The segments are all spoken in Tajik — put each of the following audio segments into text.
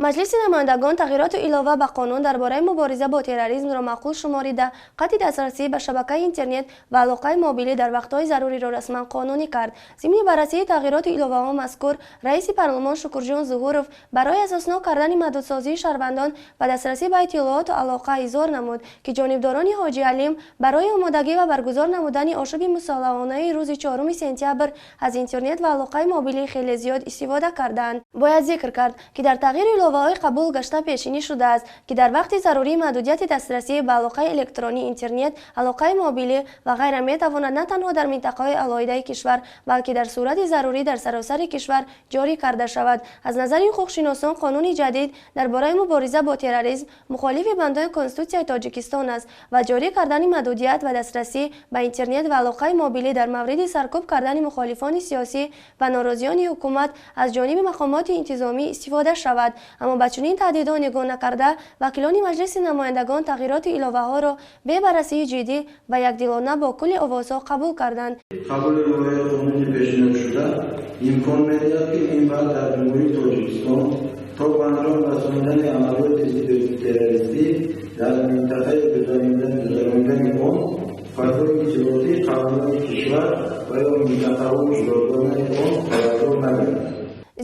Маҷлиси намояндагон тағйироту илова ба қонун дар бораи мубориза бо терроризмро маъқул шуморида, қатъи дастрасӣ ба шабакаи интернет ва алоқаи мобилӣ дар вақтҳои заруриро расман қонунӣ кард. Зимни баррасии тағйироту иловаҳо мазкур, раиси парлумон Шукурҷон Зуҳуров барои асоснок кардани маҳдудсозии шаҳрвандон ба дастрасӣ ба иттилооту алоқа изҳор намуд, ки ҷонибдорони Ҳоҷи Алим барои омодагӣ ва баргузор намудани ошӯби мусаллаҳонаи рӯзи 4 сентябр аз интернет ва алоқаи мобилӣ хеле зиёд истифода карданд. Бояд зикр кард, ки дар тағйиру иловаҳои қабул гашта пешинӣ шудааст, ки дар вақти зарурӣ маҳдудияти дастрасӣ ба алоқаи электронӣ, интернет, алоқаи мобилӣ ва ғайра метавонад на танҳо дар минтақаҳои алоҳидаи кишвар, балки дар сурати зарурӣ дар саросари кишвар ҷорӣ карда шавад. Аз назари ҳуқуқшиносон, қонуни ҷадид дар бораи мубориза бо терроризм мухолифи бандҳои Конститутсияи Тоҷикистон аст ва ҷорӣ кардани маҳдудият ва дастрасӣ ба интернет ва алоқаи мобилӣ дар мавриди саркӯб кардани мухолифони сиёсӣ ва норозиёни ҳукумат аз ҷониби мақомоти интизомӣ истифода шавад. Аммо ба чунин таҳдидҳо нигоҳ накарда, вакилони Маҷлиси намояндагон тағйироти иловаҳоро бе баррасии ҷиддӣ ва якдилона бо кулли овозҳо қабул карданд. Қабули лоиҳаи қонуни пешниҳодшуда имкон медиҳад, ки минбаъд дар Ҷумҳурии Тоҷикистон то ба анҷом расонидани амалиёти зидди террористӣ дар минтақаи гузаронидани он фазои иттилоотӣ қабулони кишвар ва ё минтақаҳои ҷудогонаи он хабардор нагардад.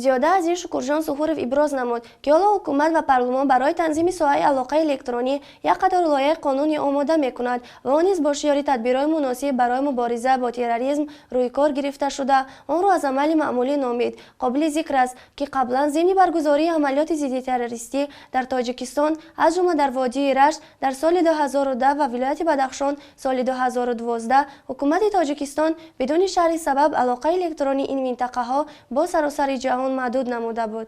Зиёда аз ин, Шукурҷон Зуҳуров иброз намуд, ки ҳоло ҳукумат ва парлумон барои танзими соҳаи алоқаи электронӣ як қатор лоиҳаи қонунӣ омода мекунад ва он низ бо шиёри тадбирҳои муносиб барои мубориза бо терроризм рӯи кор гирифта шуда, онро аз амали маъмулӣ номид. Қобили зикр аст, ки қаблан зимни баргузории амалиёти зидди террористӣ дар Тоҷикистон, аз ҷумла дар водии Рашт дар соли 2010 ва вилояти Бадахшон соли 2012, ҳукумати Тоҷикистон бидуни шарҳи сабаб алоқаи электронии ин минтақаҳо бо саросари ҷаҳон маҳдуд намуда буд.